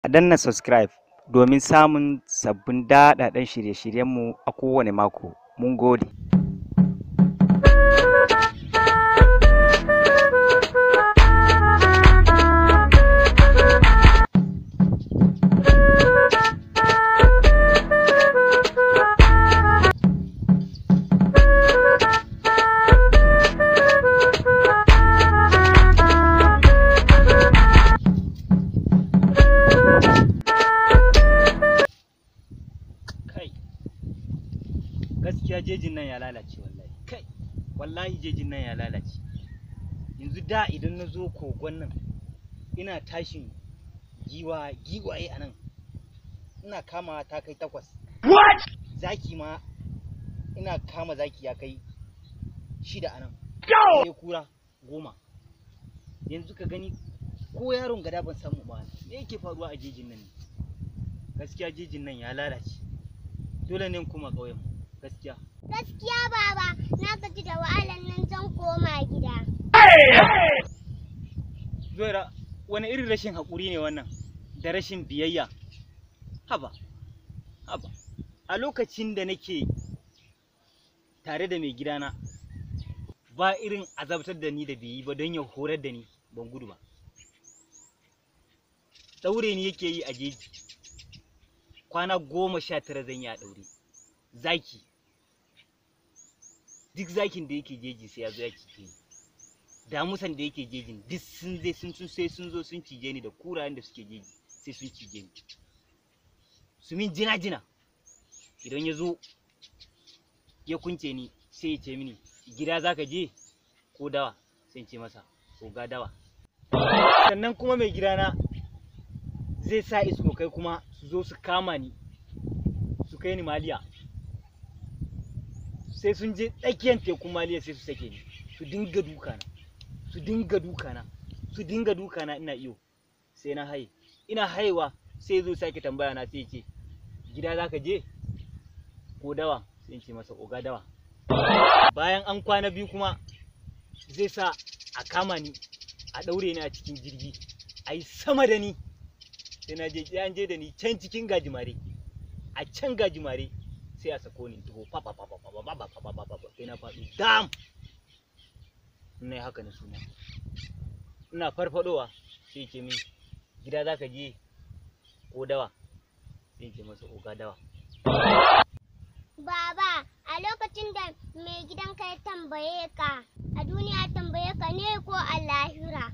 A danna subscribe domin samun sabbin daɗaɗɗen shirye-shiryenmu a kowane mako. Mun gode. Kai, gaskiya jejin nan ya lalace wallahi. Kai, wallahi jejin nan ya lalace. Yanzu da idan na zo kogon nan ina tashin giwa, giwaye a nan ina kama ta kai 8. What? Zaki ma ina kama zaki ya kai 6 a nan. Sai kura 10. Yanzu ka gani ko yaron gada ban samu ba. Me yake faruwa a jejin nan ne? Gaskiya jejin nan ya lalace. Dole ne in koma ƙauyen mu gaskiya. Gaskiya baba, na gaji da wahalan nan, zan koma gida. Zuwaira, wani irin rashin haƙuri ne wannan da rashin biyayya? Haba, haba. A lokacin da nake tare da mai gidana, ba irin azabtar da ni da bai yi ba don ya horar da ni, ban gudu ba. Ɗaure ni yake yi a jeji. Kwana 19 zan yi a ɗaure. Zaki. Duk zakin da yake jeji sai ya zo ya cije ni. Damusan da yake jejin duk sun zai sun sun sai sun zo sun cije ni, da kurayen da suke jeji sai sun cije ni. Su min jina jina. Idan ya zo ya kunce ni sai ya ce mini, gida za ka je ko dawa? Sai in ce masa oga dawa. Sannan kuma mai gidana zai sa iskokai kuma su zo su kama ni su kai ni Maliya. Sai sun je tsakiyar tekun Maliya sai su sake ni, su dinga dukana, su dinga dukana, su dinga dukana ina iyo. Sai na haye. Ina hayewa sai zo sake tambaya na, sai ya ce gida za ka je ko dawa? Sai in ce masa oga dawa. Bayan an kwana 2 kuma zai sa a kama ni a ɗaure ni a cikin jirgi, a yi sama da ni. Sai na je, sai an je da ni can cikin gajimare. A can gajimare sai a sako ni in taho fa fa fa fa fa fa fa fa fa fa, sai na faɗi dam. Ina yi haka na suma. Ina farfadowa sai ya ce min gida za ka je ko dawa? Sai in ce masa oga dawa. Baba, a lokacin da mai gidanka ya tambaye ka, a duniya tambaye ka ne ko a lahira?